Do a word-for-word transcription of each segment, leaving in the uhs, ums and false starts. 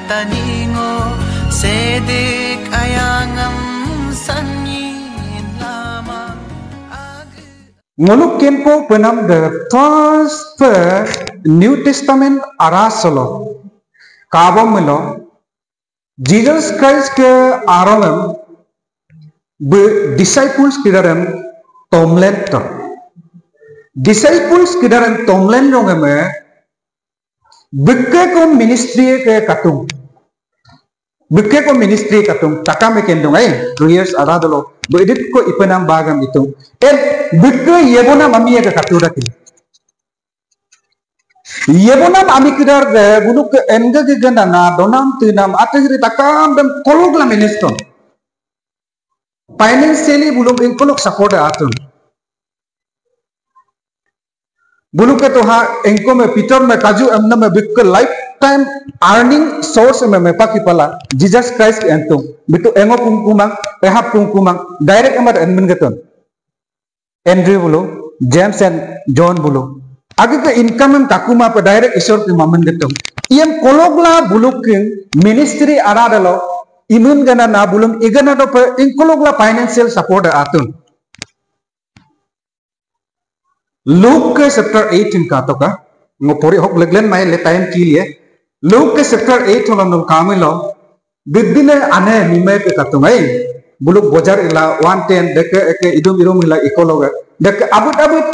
Taningo sedik ayangem sanyin lamang agi. Ngoluk kenpo penam the first pe New Testament ara solo. Kabomílo Jesus Christ ke arongem bí disciples kídarem tomlen to. Disciples kídarem tomlen rongeme bíkke ko ministry ke katung. Bíkke ko ministry katung. Takame kendung ai. Two years ara dolo. Bí edit ko ipenam bagam itung. En bíkke yebonam amie ke katu daki. Yebonam ami kídar de buluke enga gígandana donam tínam ategri takam dem kologla ministon. Financially bulum ingkolok support atun. Buluke toha ingkome Peter me kaju emna me bíkke lifetime earning source me me pakipala Jesus Christ entung. Bitu engo pungkumang, ehap pungkumang, direct emar enmin getun. Andrew bulu, James and John bulu. Agi ke income em kakuma pe direct Isor ke mamen getung. Iem kologla buluke ministry ara dalo, imun gana na bulum igana dope in kologla financial support atun. Luke ke chapter eight in katoka, ngo pori hok leglen mai le time ke liye. Luke ke chapter eight hola nol kamilo, Didine ane mime ke katungai. Buluk bojar ila one ten deke eke idum irum ila ikologe. Deke abut abut.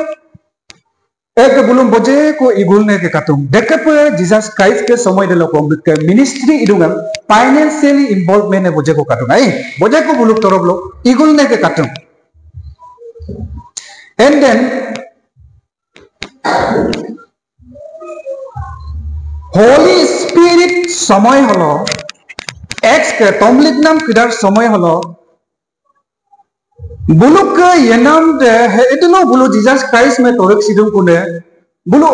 Eke bulum boje ko igulne ke katung. Deke pe Jesus Christ ke somoi delo ko ke ministry idungam financially involvement e boje ko katungai. Boje ko buluk torop lo igulne ke katung. And then Holy Spirit somoi holo, Acts ke tomlíknam kídar somoi holo, buluke yenam de he edílo bulu Jesus Christ me torek sidung kune, bulu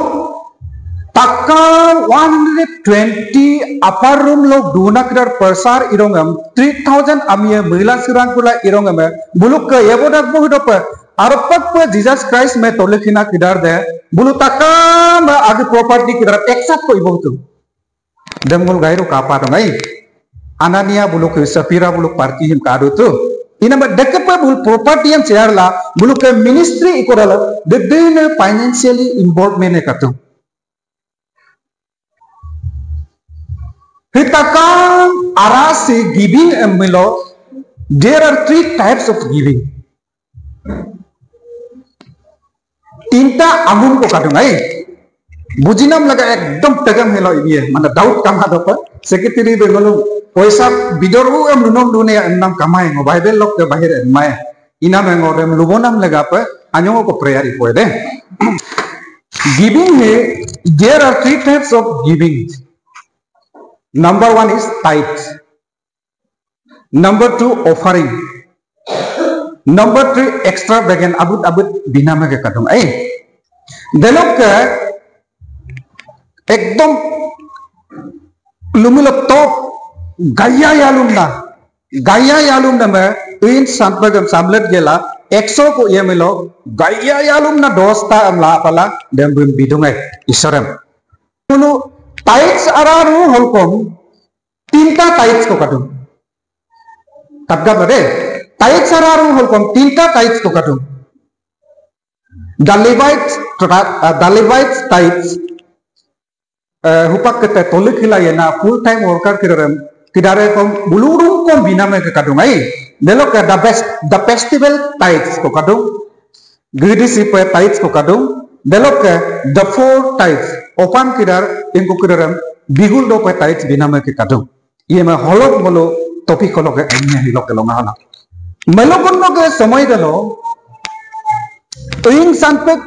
takam one hundred twenty upper room lo duna kídar persar irongem, three thousand amie mila sirang kula irongem, buluke yebodak bohidope, Aropakpe Jesus Christ me tolíkina kídar de, bulu takam agi property kídar accept ko ibotu. Dem ngol gairu kapa dong ai. Anania buluke Sapphira bulu party him kadu tu. Inama dekepe bulu property yang share la, buluke ministry ikodala, dedene financially involvement e katu. Hitakam arasi giving emílo, there are three types of giving. Tinta amun ko kadung ai. Bujinam laga ekdom tegam helo ini ya, mana doubt kama dopa. Secretary bengolu, poisa bidor u em lunong dunia enam kamai ngo Bible lok ke bahir emai. Inam ngo dem lubonam legape, anyong ko prayer ipo de. Giving he, there are three types of giving. Number one is tithe. Number two, offering. Number three, extravagant, abut abut biname ke kadung. Eh, delokke ekdom lumilo top gaya yalumna. Gaya yalumna me, in sampagam samlet gela, ekso ko yemilo, gaya yalumna dosta am la pala, dem bim bidung ai, Isorem. Kunu tithes araru holkom, tinta tithes ko kadung. Tatgap ade, tithes araru holkom, tinta tithes ko kadung. The Levites, uh, the Levites tithes, uh, hupak kete tolík hila yena full time worker kídarem, kídare kom bulurung kom biname ke kadung ai. Delokke the best, the festival tithes ko kadung. Gidi sipe tithes ko kadung. Delokke the poor tithes. Opan kídar, ingko kídarem, bigul dope tithes biname ke kadung. Iye ma holok molo topic holok ke anya hilok ke longa holok. Melo kono ke somoi delo, ing sanpek,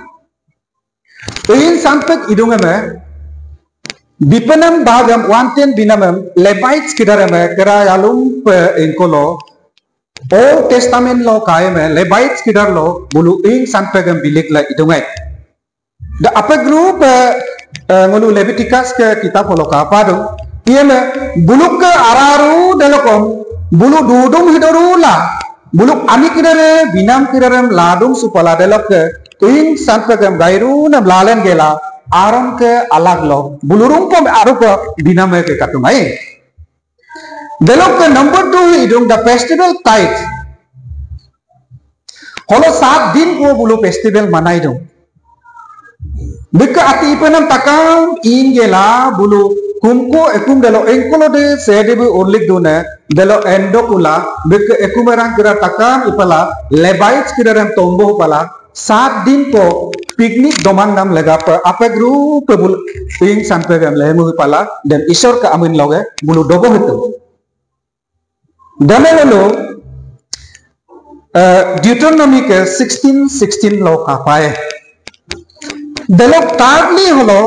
ing sanpek idung eme, bipenam bagam wanten binamem, Levites kídar eme, kera yalum pe ingkolo, Old Testament lo kaeme, Levites kídar lo, bulu ing sanpek em bilik la idung ai. Da ape group, eh, eh, ngolu Leviticus ke kitab holo kapa dung. Iyeme, buluk ke araru delokom, bulu dudum hidorula, buluk ami kídare, binam kídarem ladum supala delokke, ing sanpek em gairu nem lalen gela, Aaron ke alag lo, bulurung pom aru ke binam ke katung ai. Delokke number two idung the festival tithe. Holo saat din ko bulu festival manaidung. Bíkke atí ipenam takam inggela bulu kumko ekum delo engkolo de sedi bí urlik dune delo endokula bíkke ekum erang kídar takam ipala Levites kídarem tombo pala saat din ko picnic doman nam legape ape group pe bulu ing sanpe gem lemu pala dem Isor ke amin loge bulu dobo hitu. Deme lolo, eh, Deuteronomy ke sixteen sixteen lo kapai. Delok thirdly holo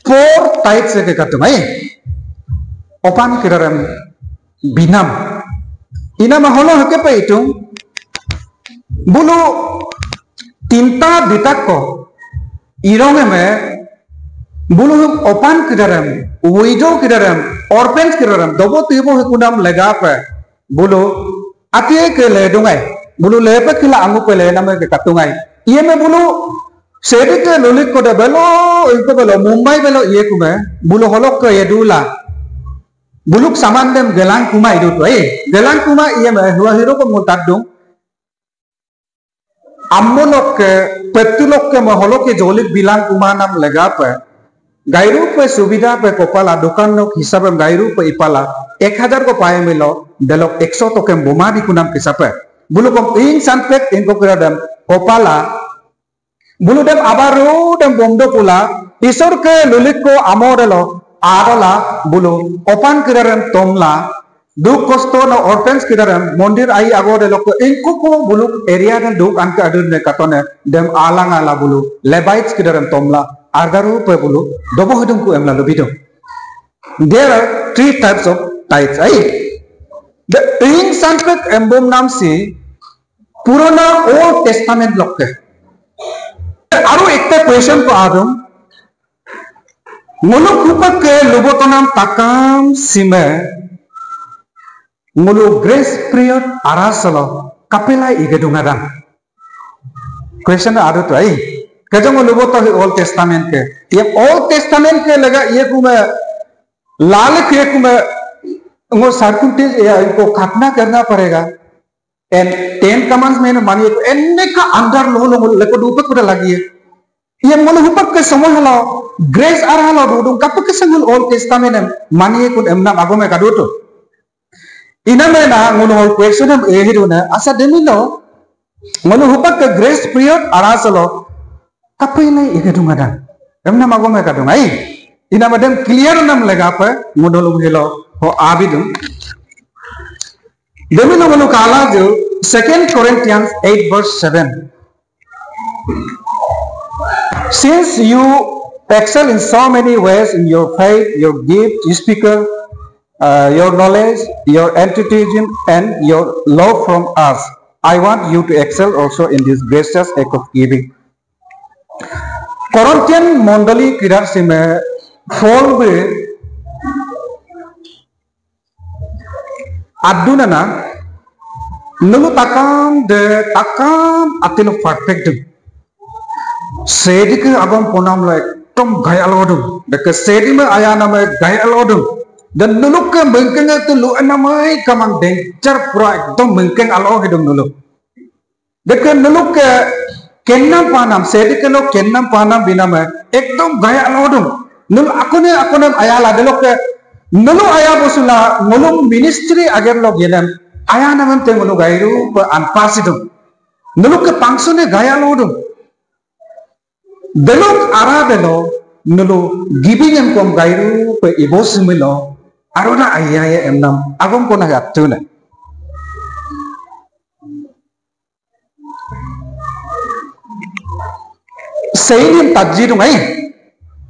four tithes ke katung ai. Opan kídarem binam. Inama holo hekepe itung. Bulu tinta ditak ko irong eme bulu hum opan kídarem, widow kídarem, orphans kídarem, dobo tibo hikunam legape bulu atie ke le dungai, bulu lepe kila angu pe le name ke katungai. Iye me bulu sedi ke lulik ko de belo, ingko belo, Mumbai belo iye kume, bulu holok ke iye dula. Buluk saman dem gelang kuma idu tu, eh, gelang kuma iye me, hua hiro ko ngul tadung. Ammo lokke, pettu lokke moholokke jolik bilang kumanam legape. Gairupe subida pe kopala dukan nok hisabem gairupe ipala ek hajar ko paye milo delok ekso tokem boma di kunam kisape. Bulu kom ing sanpek ingko kídar dem kopala. Bulu dem abaru dem bomdo pula. Isor ke lulik ko amo delo adola bulu opan kídarem tomla. Duk kosto no orphans kídarem mondir ai ago de loko ingkuku buluk area den duk anke adur ne katone dem alang ala bulu Levites kídarem tomla argaru pe bulu dobo hidung ku emla lubidung. There are three types of tithes. Ai, the ing sanpek embom nam si purana Old Testament lokke. Aru ekta question ko adung. Nguluk hupak ke lubotonam takam sime ngulu grace period arasalo kapila igedung adan. Question adu tu ai. Kejong luboto hi Old Testament ke. Ye Old Testament ke lega ye kume lale ke kume ngo circumstance ya ko khatna karna padega. And ten commandment mani ko enne ka andar lo lo leko dupe kuda lagi. Ye ngolu hupak ke semua halo grace ara halo dudung kapak ke sengul Old Testament em mani kun emnam agome kadutu. Ina mena ngolu hol question em ehi duna asa demilo ngolu hupak ke grace period ara salo kapai nai ike dung adan emnam agome kadung ai. Ina madem clear nam legape ngolu hilo ho abidung. Demilo ngolu kala jo Second Corinthians eight verse seven. Since you excel in so many ways in your faith, your gift, speaker, uh, your knowledge, your enthusiasm, and your love from us, I want you to excel also in this gracious act of giving. Corinthian mondoli kídar sime Paul bí aduna na nulu takam de takam atilo perfect dem. Sedi ke agom ponam lo ekdom gaya alo dung. Deke sedi me aya nama gaya alo dung. Dan nulu ke mengkeng tu lu enamai kamang danger pura ekdom mengkeng alo hidung nulu. Deke nulu ke kennam panam, sedi ke lo kennam panam binam ekdom gaya alo dung. Nulu akone akone aya la delo ke nulu aya bosula ngolum ministry ager lo gelem aya namem te ngolu gairu pe anpasi dung. Nulu ke pangsune gaya alo dung. Delok ara delo nulu giving em kom gairu pe ibo similo aroda aya ya emnam agom kona gatune. Seinim tajidung ai.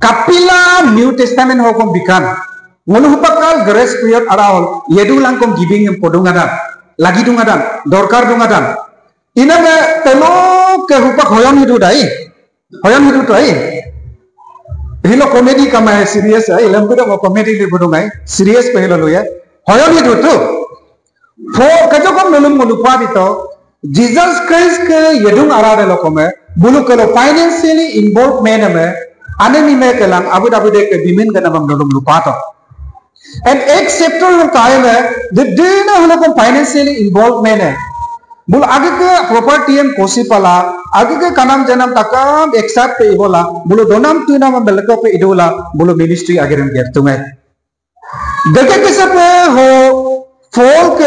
Kapila New Testament hokom bikan. Ngolu hupakal grace period ara hol yedu langkom giving em podung adan. Lagi dung adan. Dorkar dung adan. Ina me telo ke hupak hoyon hidu dai. Hoyon hidu tu ai. Hilo comedy kama hai serious ai. Lembu dong comedy li budung ai. Serious pe hilo lu ya. Hoyon hidu tu. Fo kajokom nolum ngolupa bito. Jesus Christ ke yedung arade lokome. Bulu kelo financially involvement me. Ane nime kelang abu dabu de ke bimin ke namam nolum lupa to. And ek chapter lo kaye me, dedena holo kom financially involvement e. Bulu agike property em kosi pala, agike kanam janam takam accept pe ibola, bulu donam tunam belko pe idola, bulu ministry agerem gertungai. Deke kesape ho folk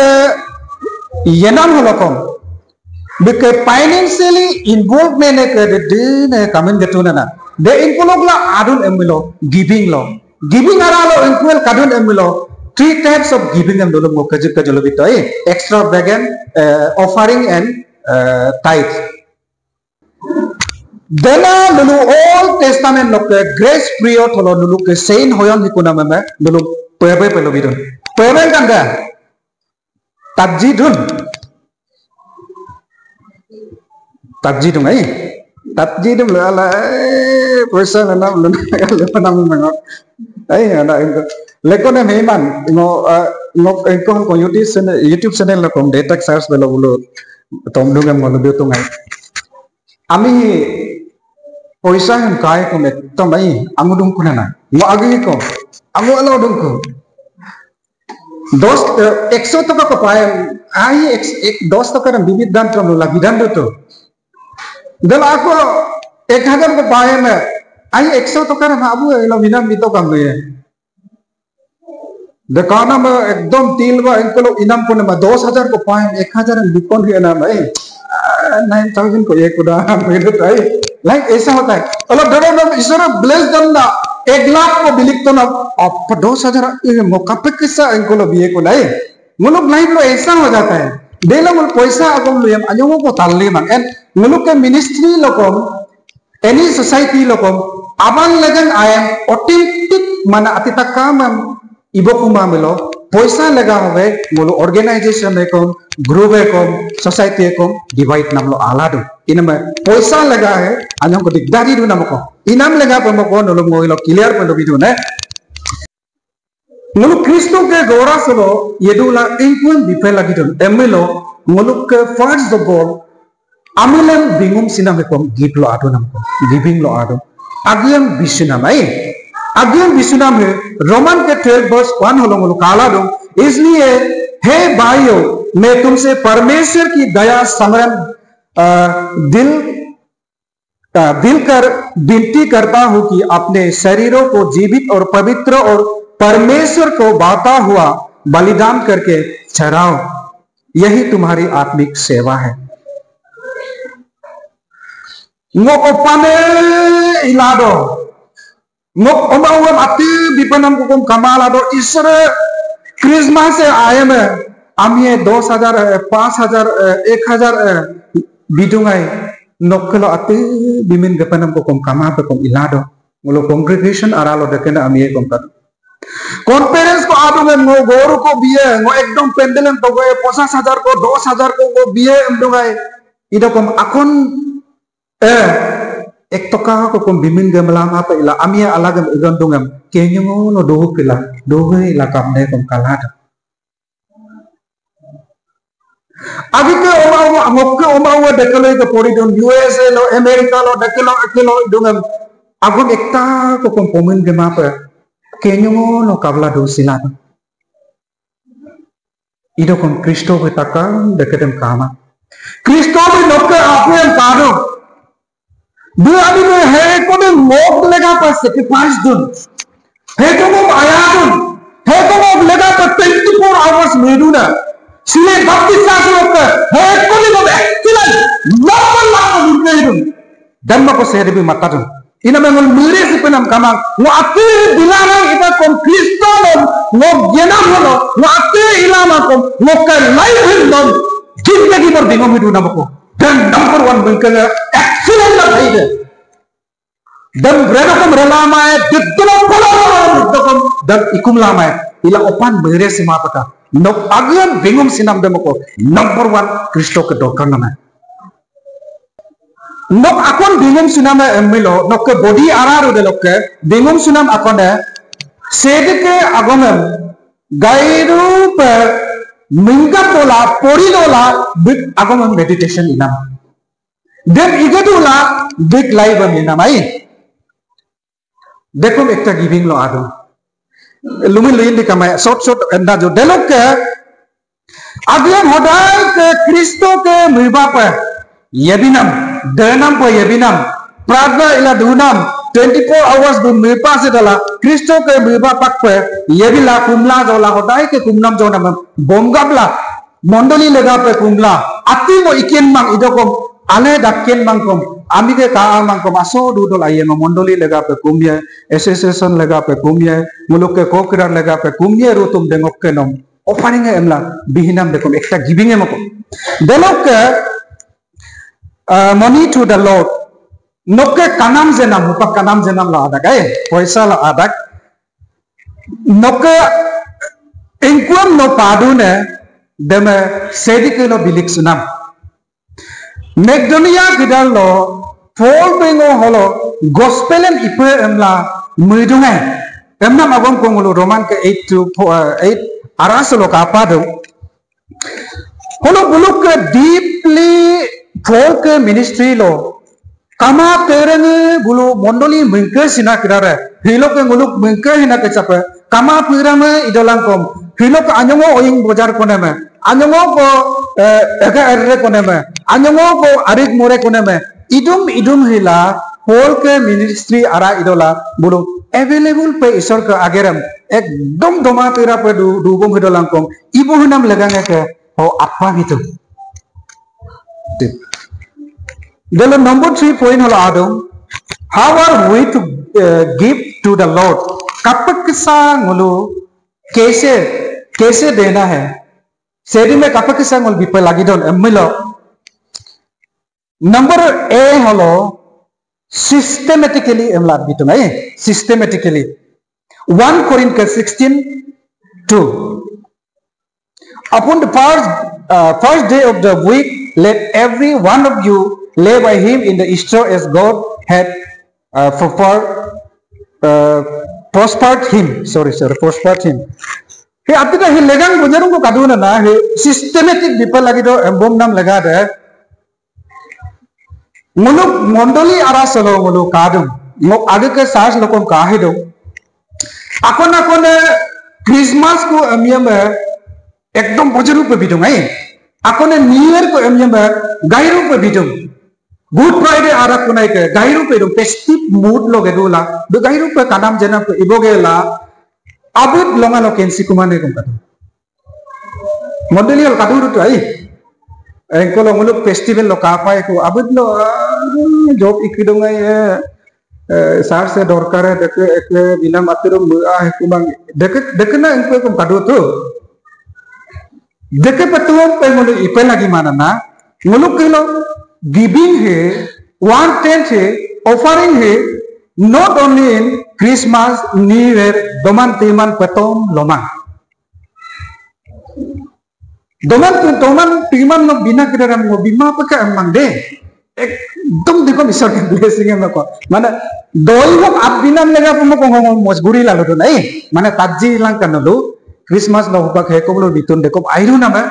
yenam holokom. Bike financially involvement ke de de ne kamen getu nana. De involve la adun emilo giving lo. Giving aralo involve kadun emilo. Three types of giving em dulu mo kajik kajolo bitoi. Extravagant, eh, offering and, eh, tithe. Dena nulu Old Testament lokke grace period holo nuluke saint hoyon hikuna meme nulu pebe pelo bidun. Pebe kanda. Tatji dun. Tatji dun ai. Tatji dun lo ala, eh, poisa lana lana lana mengo. Ai ana ingko. Lekone meman ngo, eh, ngo ingko ko YouTube channel, YouTube channel lo kom detak search belo bulu. Tom dungem ngo lebih tungai. Ami poisa em kai kom ekdom ai angu dungku nana. Ngo agi ko. Angu alo dungku. Dos, eh, ekso toka ko paem, ai ek, ek, dos toka dan bibit dan tram lagi dan tu. Dal ako ek hajar ko paem, ai ekso toka dan abu elo minam bito kam ye. Dekana me ekdom til ba engkolo inam pun ma dos hajar ko paem, ek hajar em bikon hi enam ai. Ah, nine thousand ko ye kuda, gitu tai. Like ऐसा होता है। Olo doro doro isoro bless dan na ek lakh ko bilik to na apa dos hajar eh mo kape kisa engkolo biye ko nai. Nguluk life lo ऐसा हो जाता है. Dela ngul poisa agom lo yam anyongo ko talle man. And nguluk ke ministry lo kom, any society lo kom, abang legang ayam authentic mana ati takamam ibo kuma melo, poisa lega hove, ngulu organization ekom, group ekom, society ekom, divide namlo aladu. Iname, poisa lega he, anyong ko dikdari du namoko. Inam lega pemoko, nulum ngoilo clear pendo bidu ne. Ngulu Kristo ke gora solo, yedula ingkun dipe lagi dun. Emilo, ngulu ke first of all, amilem bingum sinam he kom give lo adu nam kom, giving lo adu. Agiam bisunam ai. Agiam bisunam he Roman ke twelve verse one holong holo kala dong. इसलिए हे भाइयों, मैं तुमसे परमेश्वर की दया स्मरण, अ, दिल, अ, दिल कर विनती करता हूं कि अपने शरीरों को जीवित और पवित्र और परमेश्वर को भाता हुआ बलिदान करके चढ़ाओ। यही तुम्हारी आत्मिक सेवा है। Ngo opane ilado. Ngo oma uam ati bipanam kukum kamalado isere Christmas e ayame amie dos hajar, eh, pas hajar, eh, ek hajar, eh, bidungai nokkelo ati bimin gepanam kukum kama pekum ilado. Ngolo congregation aralo dekena amie kongkat. Conference ko adungan ngo goru ko biye, ngo ekdom pendelem togo e posas hajar ko, dos hajar ko ngo biye em dungai. Idakom akon, eh, ek toka ko kom bimin gem lama apa ila amia alagem igon dungem. Kenyong lo dohu kila, dohu ila kam de kom kalada. Agike oma uwa, ngokke oma uwa dekeloi ke pori dun U S A lo, America lo, dekelo, dekelo dungem. Agom ekta ko kom pomin gemape. Kenyong lo kabla do silado. Idokom Kristo bí takam dekedem kama. Kristo bí nokke apuem kado. Bí ami bí heko de ngok legape sacrifice dun. Heko ngok aya dun. Heko ngok legape twenty four hours meduna. Sile baptis sa suke. Heko de ngok excellent. Lama lama dun. Dem mako sede bí matadun. Ina me ngol mire si penam kamang. Ngo ati bilanang ita kom Kristo nom. Ngo genam hono. Ngo ati ilama kom. Ngo ke lain nom. Jindagi bor bingom hidu namako. Dan number one bengkene excellent na bhai de. Dan breda kom relama e. Ditto pala ditto kom. Dan ikum lama e. Ila opan mire si mapata. Nok agian bingom sinam demako. Number one Kristo ke dokang nama. Nok akon bingum suname emilo, nokke body araru de lokke, bingum sunam akone, sedeke agomem, gairu pe, mingkat dola, pori dola, bit agomem meditation inam. Dem ige dola, bit life em inam ai. Dekom ekta giving lo adung. Lumin luyin di kamai, short short enda jo. Delokke, agian hodai ke Kristo ke mibape, yebinam, denam pe yebinam, pradna ila dunam, twenty four hours dun mipa se dala, Kristo ke mibapak pe, yebila kumla jola hodai ke kumnam jonam, bomgabla, mondoli legape kumla, ati mo ikin mang idokom, ale dakken mangkom, amike ka mangkom, aso dudol ayema mondoli legape kumye, association legape kumye, muluke kokira legape kumye rutum dengokke nom. Offering e emla, bihinam dekom, ekta giving e moko. Delokke, uh, money to the Lord. Nokke kanam jenam, mupa kanam jenam la adak, eh, poisa la adak. Nokke income no padune, deme sedike no bilik sunam. Macedonia gidar lo, Paul bengo holo, gospel em ipe emla, muidungai. Emnam agom kongulu Roman ke eight to, uh, eight, arasolo kapadung. Holo buluke deeply Paul ke ministry lo, kama terenge bulu mondoli mengke sina kidare, hiloke nguluk mengke hina kecape, kama pirame idolangkom, hiloke anyongo oying bojar koneme, anyongo ko, eh, ega erre koneme, anyongo ko arik more koneme, idum idum hila, Paul ke ministry ara idola, bulu available pe Isor ke agerem, ekdom doma pira pe du, dubom hidolangkom, ibu hinam legange ke, ho apa gitu. Delo number three point holo adung, how are we to, uh, give to the Lord? Kapeksa ngulu, kaise, kaise dena hai? Sedi me kapeksa ngul bipe lagi don, emilo. Number A holo, systematically emla bitung, eh, systematically. One Corinthians sixteen two. Upon the first, uh, first day of the week, let every one of you lay by him in the store as God had, uh, prospered, uh, prospered him. Sorry, sorry, prospered him. He atida he legang bojarung ko kaduna na, he systematic bipe lagi do embom nam lega de. Nguluk mondoli ara solo nguluk kadung. Ngok age ke sas lokom kahidung. Akon akone Christmas ko emyeme ekdom bojaru pe bidung ai. Akone New Year ko emyeme gairu pe bidung. Good Friday ara kunai ke gairu pe idung, festive mood lo gedula. Be gairu pe kanam jenam pe ibogela. Abut longa lo kensi kumane kum katu. Mondoli hol kaduru tu ai. Engkolo nguluk festival lo kapai ku abut lo, ah, job ikidung ai, eh, eh, sar se dorkar hai deke eke binam aturum mu ah kumang deke deke na engko kum kadu tu. Deke petuam pe nguluk ipe lagi mana na nguluk kelo giving he, one tenth he, offering he, not only in Christmas, New Year, doman timan petom lomang. Doman tu, doman timan no bina kídíram ngo bima peka emang de. Ekdom dekom Isor ke blessing em ko. Mane doi ho ab binam lega pemo ko ngo mojburi lalu don ai. Mane taji langkan lalu Christmas no bak hekom lo bitun dekom airu nama.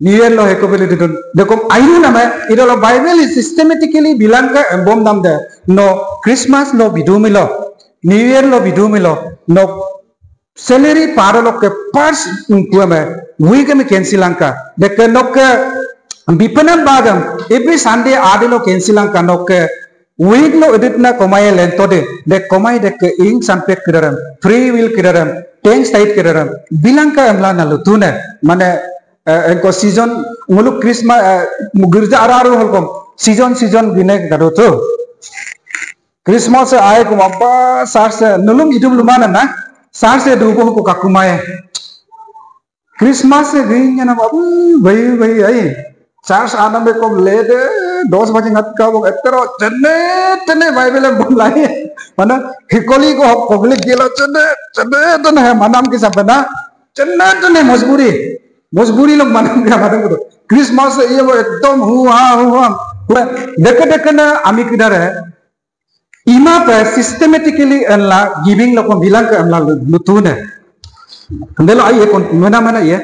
New Year lo heko beli didun. Dekom airu nama. Idolo Bible is systematically bilangka embom nam de. No Christmas lo bidumilo. New Year lo bidumilo. No salary paralokke first kuame week eme cancel langka. Deke nokke bipenam bagam every Sunday adelo cancel langka nokke week lo edit na komai lento de. De komai deke ing sanpet kídíram, free will kídíram, thanks tithe kídíram bilangka emla na lutune. Mane, eh, engko season nguluk Christmas, eh, girja araru holkom season season bine kado tu. Christmas e ai kum abba sar se nulum idum lumana na sar se dugo ko kakumai. Christmas e ginya na babu bai bai ai. Sar se anam be kom lede dos baje ngat ka bong etero chenne chenne Bible em bom lai. Mana hikoli ko hok koglik gelo chenne chenne chenne hai manam ki sabana chenne chenne mojburi mojburi lok manam ki madam ko. Christmas e iye bo ekdom hu ha hu ha. Deke deke na ami kídare ima pe systematically enla giving lo kon bilang ke enla lutune. Delo ai kon mena mena ye.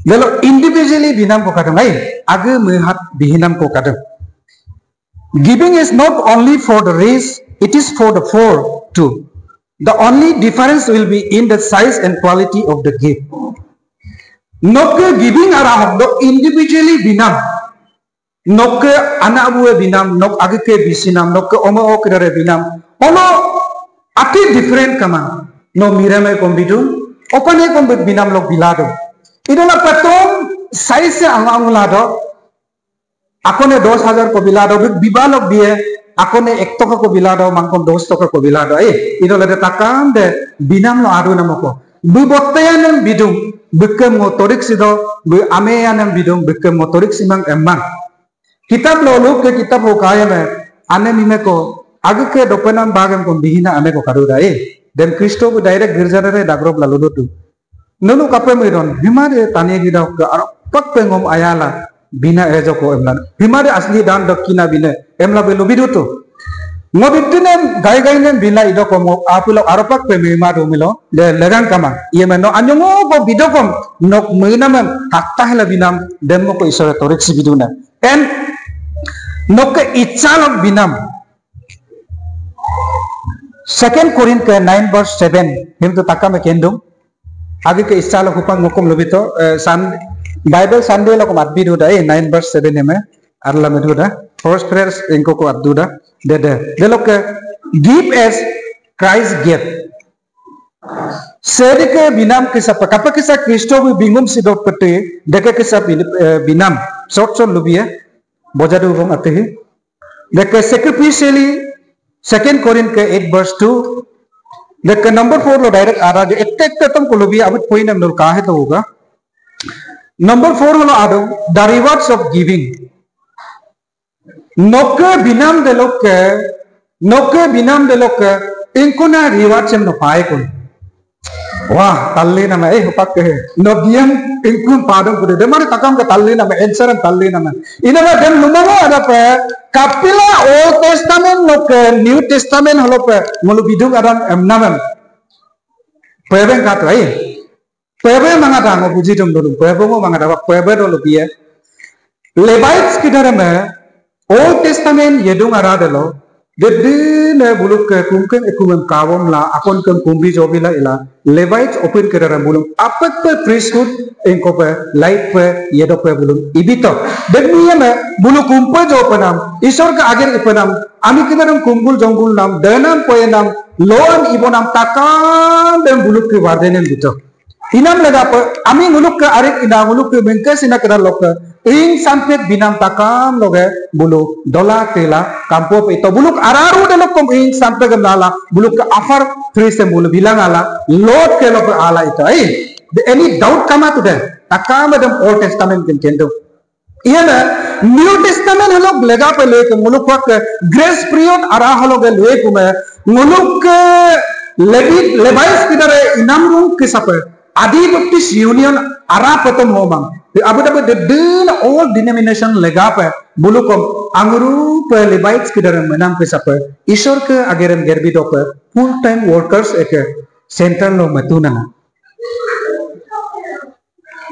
Delo individually binam ko kadang ai age mehat bihinam ko kadang. Giving is not only for the rich, it is for the poor too. The only difference will be in the size and quality of the gift. Nokke giving ara hok dok individually binam. Nokke anak bue binam, nok agike bisinam, nokke ome o kídare binam. Ono ati different kama. No mireme kom bidung, opane kom binam lok bilado. Idola petom size se ang ang lado. Akone dos hajar ko bilado, bi-, bibalok bie, akone ek toka ko bilado, mangkom dos toka ko bilado. Eh, idola de takam de binam lo adu namoko. Bi botteyanem bidung, bikem ngo torik sido, bi ameyanem bidung, bikem ngo torik simang emang. Kitab lo Luk ke kitab ho kaya me, ane mime ko, agike dopenam bagem ko bihina ane ko kaduda, eh. Dem Kristo bi direct girja dere dagrob lalu dotu. Nunu kape míídon, himade tanie dida ke aropakpe ngom ayala bina ejoko emla. Himade asli dan dokkina bine emla belu bidutu. Ngo bittinem gai gainem bila idoko mo apilo aropakpe míímadu milo de legang kama. Iye meno anyongo ko bidokom nok míínamem hatta hela binam demmo ko Isore torik si biduna. En nokke ichalok binam. Second Corinth ke nine verse seven, him tu takame kendung. Agike ichalok hupang ngokom lubito, eh, Sun-, Bible Sunday lokom atbi duda, eh, nine verse seven hime, arla me duda, First Prayers ingkoko at duda, de, de, delokke, give as Christ gave. Sedike binam kísape, kape kísa Kristo bí bingum sido pete, deke kísa bin-, eh, binam, short short lubie, bojadu bong atehi. Deke sacrificially, Second Corinth ke eight verse two. Deke number four lo direct ada, je ekte ekte tum ko lubie, abit point em nul kahe to hoga. Number four lo ado, the rewards of giving. Nokke binam delokke, nokke binam delokke, ingkona reward sem no paikun. Wah, talli nama, eh, upak ke. No diam ingkun padung kude. Demari takam ke talli nama, answer talli nama. Ina ma dem lumango ada pe, kapila Old Testament nokke New Testament holo pe, ngolu bidung adam em namem. Pebeng katu, eh. Pebe mangada ngo buji dum dulu, pebe ngo mangada, pebe dulu biye. Levites kídareme, Old Testament yedung ara delo, dedene bulukke kumkeng ekumem kawom la, akon kem kumbi jobila ila, Levites opin kídarem bulum, apek pe priesthood, engko pe, life pe, yedok pe bulum, ibito. Demi yeme, bulu kumpe jo penam, Isor ke ager ipenam, ami kídarem kumbul jonggul nam, denam poyenam, loan ibonam takam, dem bulukke wardenem bito. Inam legape, ami ngulukke arik ina ngulukke mengke sina kídar lokke, ing sampet binam takam loge bulu dola tela kampo pe ito buluk araru de lokkom ing sampet gem lala, bulukke afar trisem bulu bilang ala, Lord ke lokke ala ito. Eh, the any doubt kama tu de, takam dem Old Testament ken kendo. Iyana, New Testament holok legape leke nguluk wak grace period ara holok leke me nguluk ke Levi-, Levites kídare inam rung kísape Adi Baptist Union ara petom homang. Abu dabu dedena all denomination legape bulukom anguru pe Levites kídare menam kísape Isor ke agerem gerbi dope full time workers eke central lo metunana.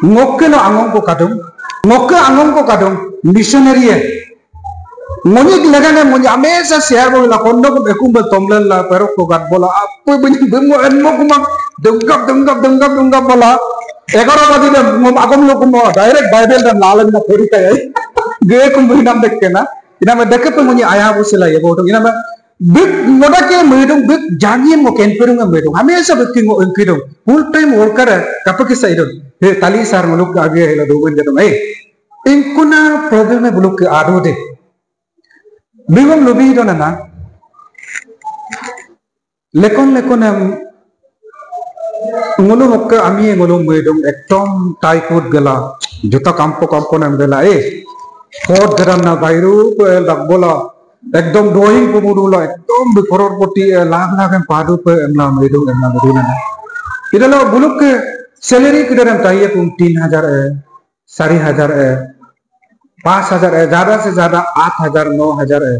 Ngokke lo angong ko kadung, ngokke angong ko kadung, missionary e. Ngoni gilagane ngoni amesa share bola kondo ko ekum bel tomlen la perok ko gat bola apa bunyi bemo enmo kumang denggap denggap denggap denggap bola. Egaro badi dem ngom agom lo kumo direct Bible dan lalang na pori kaya. Ge kum bunyi nam dekke na. Inama dekke pe ngoni aya bo sila ya bo dong. Inama bík ngoda ke medung bík jangin ngo kenperung medung. Hamesa bík ngo engkidung. Full time worker e, kapekísa idung. He, tali sar nguluk age hela domen gedung. He, ingkuna problem e buluk ke adu de. Bingom lubi do nana. Lekon lekon em ngulu mokke ami ngulu medung ekdom taikut gela. Juta kampo kampo nem gela. Eh, kot gedan na bairu pe dak bola. Ekdom doing pemudula, ekdom bi crorepati, eh, lakh lakh em padu pe emla medung, emla medung na. Idalo buluk ke salary kídarem taiye kum tin hajar e, sari hajar e, panch hajar e, zyada se zyada aath hajar, no hajar e.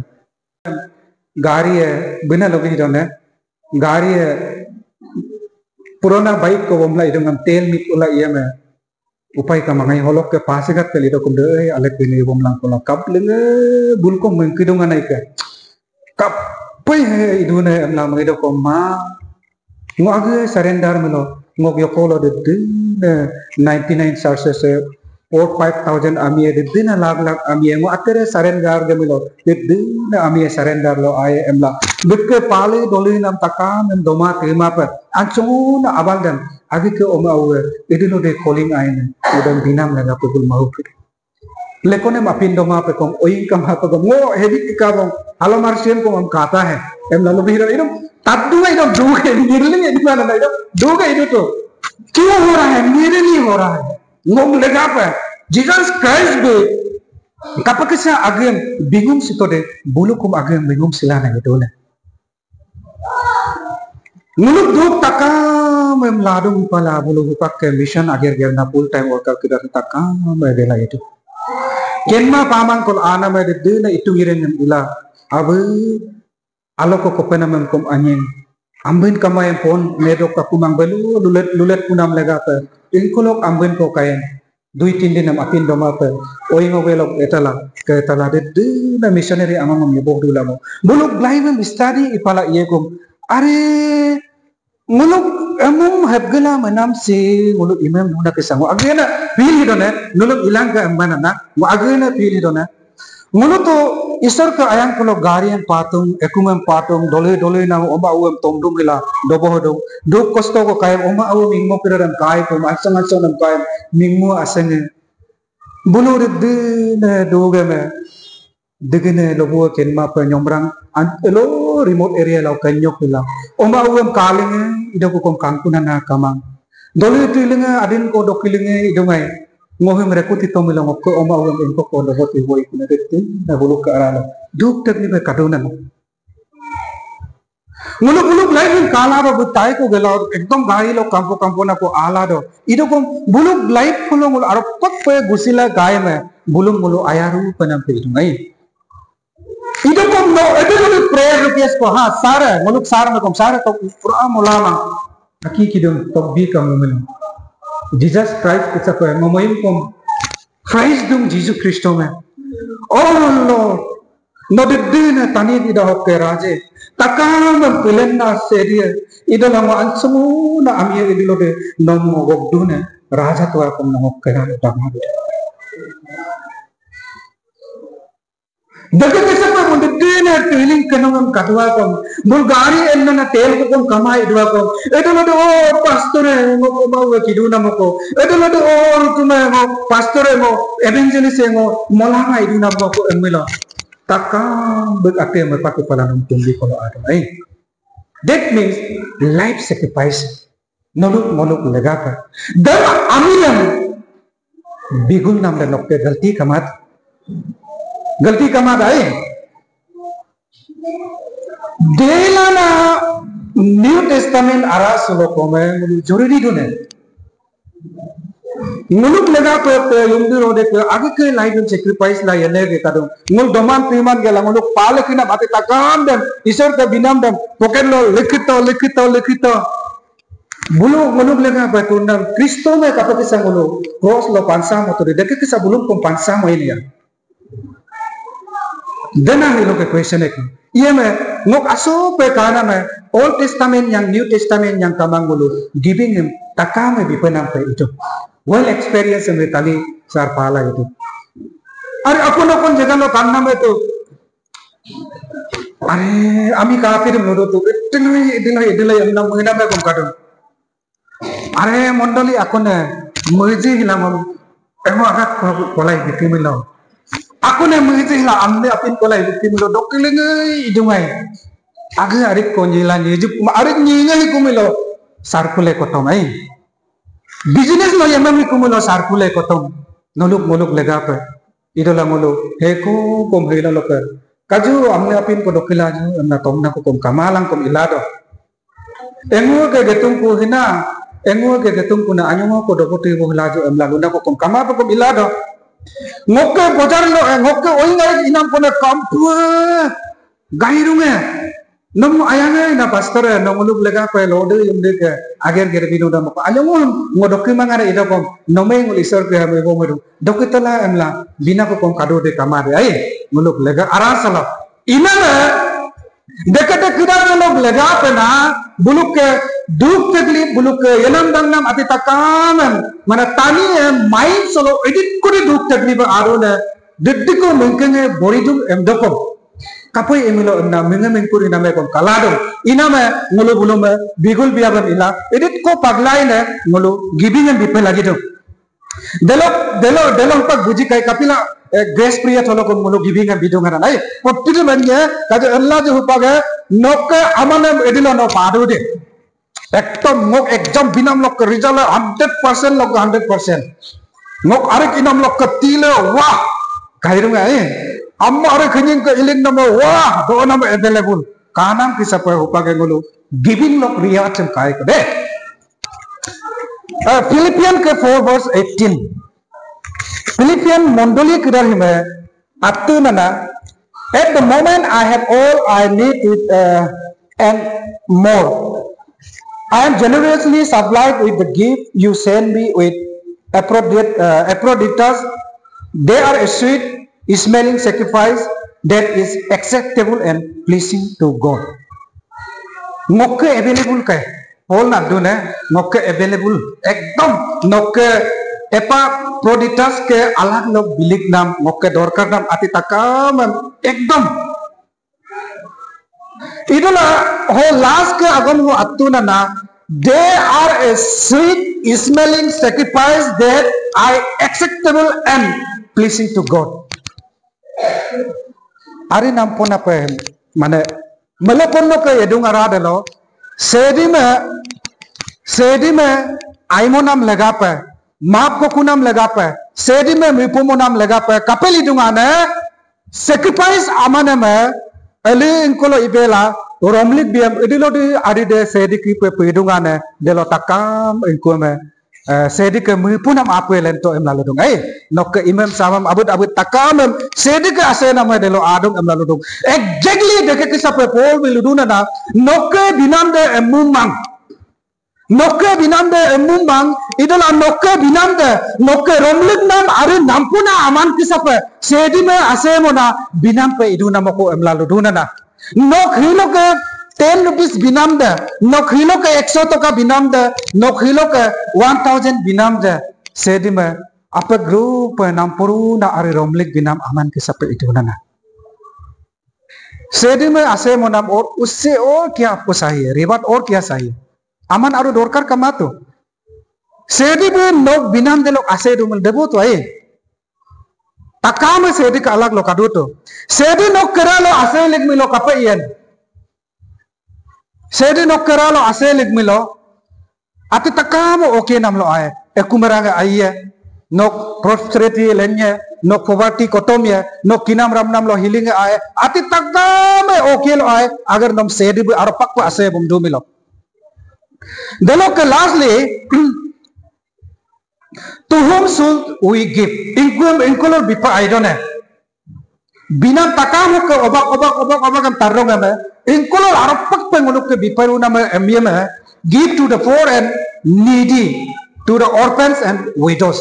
Gari e, bina logi done, gari e, purana bike ko bomla idung am tel mik ula iyam e. Upai ka mangai holok ke Pasighat ke lido kumde, eh, alek bini ibom langkola kap lenge bulkom mengkidung anai ke. Kap pai he idune emla mangai do koma. Ngo age surrender melo, ngok yokolo de dine ninety nine churches e, four five thousand amie de dine lakh lakh amie, ngo atere surrender de melo, de dine amie surrender lo aye emla. Bíkke pale doli nam takam em doma tema pe, ansona abal dem, agi ke ome awe, edílo de calling aine, udan binam legape bul mau pe. Lekonem apin doma pekom, oing kama pekom, ngo hebi ikabong, halo marsian kom am kata he. Em lalu bihiro idom, taddu idom duge, ngirling idom mana idom, duge idom tu. Kyu ho raha hai, mere liye ho raha hai. Ngom legape, Jesus Christ bí, kapekísa agem, bingum sitode, bulukom agem, bingum silana idone. Nguluk duk takam em ladung pala bulu hupak ke mission ager ger na full time worker kídar takam em bela itu. Kenma pamang kol ana me de dina itu ngiren em ila. Abe aloko kopena mem kom anyeng. Ambin kama em pon medok kakumang belu lulet lulet punam legape. Ingkulok ambin ko kayen. Dui tin din em apin doma pe, oing ogelok etala, ke etala de, de, na missionary amang em yebok dula mo. Buluk blai mem study ipala iyekum. Are, nguluk emum hepgela menam si, nguluk imem nuna kesango. Agena pilih done, nguluk ilang ke emana na, mo agena pilih done. Ngulu to Isor ke ayang kulo gari em patung, ekum em patung, dole dole na oma uem tomdum hila, dobo hodung. Duk kosto ko kaem oma uem mingmo kídar em kai ko, ansong ansong em kai, mingmo asenge. Bulu de dine duge me, degene lobu kenma pe nyomrang, an, elo remote area lau kenyok hila. Oma uem kalenge, ido ko kom kangkuna na kamang. Dole tu ilenge, adin ko dok ilenge, ido ngai. Ngohim rekuti tomilo ngokke oma uem ingko ko dobo tu ibo ikune de dine, na buluk ke aralo. Duk tek ni pe kaduna no. Nguluk nguluk life em kala do betai ko gela ekdom gari lo kampo kampo na ko ala do. Ido kom buluk life ko lo nguluk aropak pe gusila gai me buluk nguluk ayaru penam pe idung ai. Ido kom no, ido kom prayer request ko ha sare, nguluk sare me kom sare to pura molama. Aki kidung to bi kam men. Jesus Christ kísa ko ngomoyim kom. Praise dung Jesus Kristo me. Oh Lord, no de dina tani ida hokke raje. Takam pilenna sedia. Ida lama ansumuna amia idilo de nomo gogduna. Raja tua kom no hokke raje dama de. Daga kesa pe munde dina tuiling kenongem kadua kom. Bul gari enna na tel ko kom kamai dua kom. Edo lode o pastor e ngo ko mau kiduna moko. Edo lode o rukume ngo pastor e ngo evangelist e ngo molama iduna moko emilo. Takam bek ate me paku pala nung tumbi kolo ada. Eh. That means life sacrifice. Noluk noluk legape. Dem aminam bigul nam de nokke galti kamat. Galti kamat ai. Delana New Testament ara sulo kome ngulu joruri dune. Nguluk legape pe yumdi rode pe agi ke life em sacrifice la yene ke kadung. Ngul doman piman gela nguluk pale kinam ate takam dem Isor ke binam dem pocket lo likito likito likito. Bulu nguluk legape tundam Kristo me kapekísa ngulu cross lo pansa mo to de deke kísa bulum kom pansa mo ini ya. Dena hilo ke question ek. Iya me ngok aso pe kana me Old Testament yang New Testament yang kamang ngulu giving em takame bipenam pe itu. Well experience me tali sar pala itu. Are akun akun jaga lo kanam itu. Are, ami kapi dem nodo tu, ediloi, ediloi, ediloi, emnam mengenam ya kom kadung. Are, mondoli akone, meji hilamam, emo agat ko-, kolai bitimilo. Akone meji hila amne apin kolai bitimilo, dokilengai idungai. Age arik ko nyila nyejuk, arik nyingai kumilo, sarkule kotomai. Business lo yamami kumilo, sarkule kotom, noluk, noluk legape. Idola ngolu, heko kom hila loke. Kaju amne apin ko dokilaju, emna tomna ko kom kamalang kom ilado. Engu ke getung ku hina, engu ke getung ku na anyong ko dokotu ibu hilaju, emla luna ko kom kamape kom ilado. Ngokke bojar lo, eh, ngokke oingai inam kona kampue. Gairunge. Nom ayange na pastor e, nom uluk legape lode yumde ke ager ger binu dam ko. Anyong ngo doki mangare ido kom, nome ngul Isor ke hame bo medu. Doki tala emla, bina ko kom kado de kamade. Ai, nguluk lega arasala. Inana, Dekede kídar lok legape na, buluke duk taklip, buluke yenam dangnam atí takamem, mana tani e main solo edít kuri duk taklip arune, dedíko mengkenge boridung em dokom. Kapoi emilo emna menge mengkuri name kom kaladung. Iname ngulu bulume bigul biabem ila, edít ko paglaine ngulu giving em bipe lagidung. Delok, delok, delok pak buji kai kapila, eh, grace period holo kon ngulu giving em bidung aran. Ai, pottidu menye, kaje enla je hupage, nokke amane edílo no padu de. Ekdom ngok exam binam lokke result hundred percent lokke hundred percent. Ngok arik inam lokke tile, wah, kairung ai. Amma arik kenying ke iling nama, wah, do nama available. Kanam kísape hupage ngulu, giving lok reward sem kai ke de. Uh, Philippian ke four verse eighteen. Philippian mondoli kídar hime atí nana, at the moment I have all I need with, uh, and more. I am generously supplied with the gift you send me with Aphrodite, uh, Aphroditus. They are a sweet smelling sacrifice that is acceptable and pleasing to God. Ngokke available kai. Paul na dune, ngokke available. Ekdom, ngokke Epaphroditus ke alag lok bilik nam, ngokke dorkar nam, atí takam, ekdom. Idola, ho last ke agom ho atí nana, they are a sweet smelling sacrifice that I acceptable and pleasing to God. Ari nampona pe, mane, melo ponno ke edung ara delo, Shédíme, Shédíme aimonam legape, map kokunam legape, Shédíme mipumonam legape, kapeli dungane, sacrifice amaneme, eli ingkolo ibela, romlik biem, idilodi adide Shédí kipe pidungane, delo takam ingkueme, Eh, Shédíke mipunam apue lento emla ludung. Eh, nokke imem samam abut abut takamem Shédíke asename delo adung emla ludung. Exactly deke kísape Paul bí luduna na, nokke binamde emumang. Nokke binamde emumang, idola nokke binamde, nokke romlíknam ari nampuna aman kísape, Shédíme asemona binampe iduna moko emla luduna na. Nok hiloke ten rupees binamde, nok hiloke ekso toka binamde, nok hiloke one thousand binamde, Shédíme ape group nampuruna ari romlík binam aman kísape idunana. Shédíme asemonam or usse or kya aapko chahiye, reward or kya chahiye. Aman aru dorkar kamato. Shédí bí nok binamde lok ase dumílo deboto ai. Takame Shédíke alag lo kaduto. Shédí nok keralo ase likmílo kape iyen. Shédí nok keralo ase likmílo. Atí takame oke namlo ai. Ekum erange aiye. Nok prosperity lenye. Nok poverty kotom ye. Nok kinam ramnamlo healing ai. Atí takame oke lo ai. Agar nom Shédí bí aropakpe ase bumdumílo. Delokke lastly, to whom should we give? Ingkuem ingkolok bipa aidone. Binam takam hokke obak obak obak obak em tarrong eme. Ingkolok aropakpe ngolukke biparu name emyeme. Give to the poor and needy, to the orphans and widows.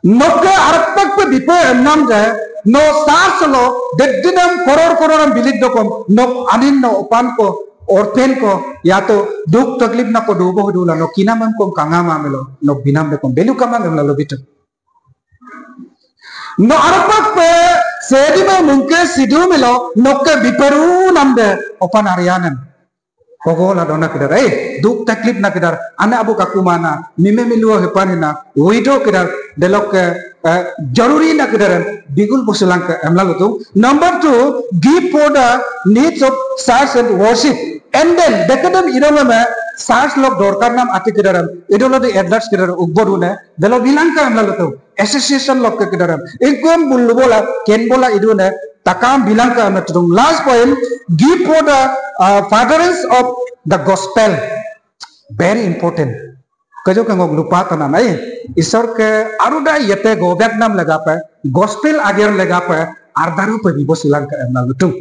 Nokke aropakpe bipe emnamde, no sarselo, deddinem koror koror em bilik dokom, nok anin no opan ko, orphan ko, yato duk taklip nako dubo dula, no kinamem kom kangama melo, nok binam dekom belu kamang emla lobitu. No aropakpe Shédíme mungke sidumílo, nokke biparu namde, opan arianem. Kogola dona kídar, eh, duk taklip na kídar, ane abu kakumana, mime milua hepan hina, widow kídar, delokke, eh, jaruri na kídar, bigul bosulangke emla lutung. Number two, give for the needs of church and worship. And then, dekedem idongeme, church lok dorkar nam atí kídar, idolo di elders kídar, ugbodune, delo bilangke emla lutung. Association lokke kídarem. Ingkuem bulu bola, ken bola idune, takam bilangka amat tudung. Last point, give for the, uh, furtherance of the gospel. Very important. Kejo ke ngok lupa tanam, ai. Isor ke aruda yete gobek nam legape, gospel ager legape, ardaru pe bibo silangka emla lutung.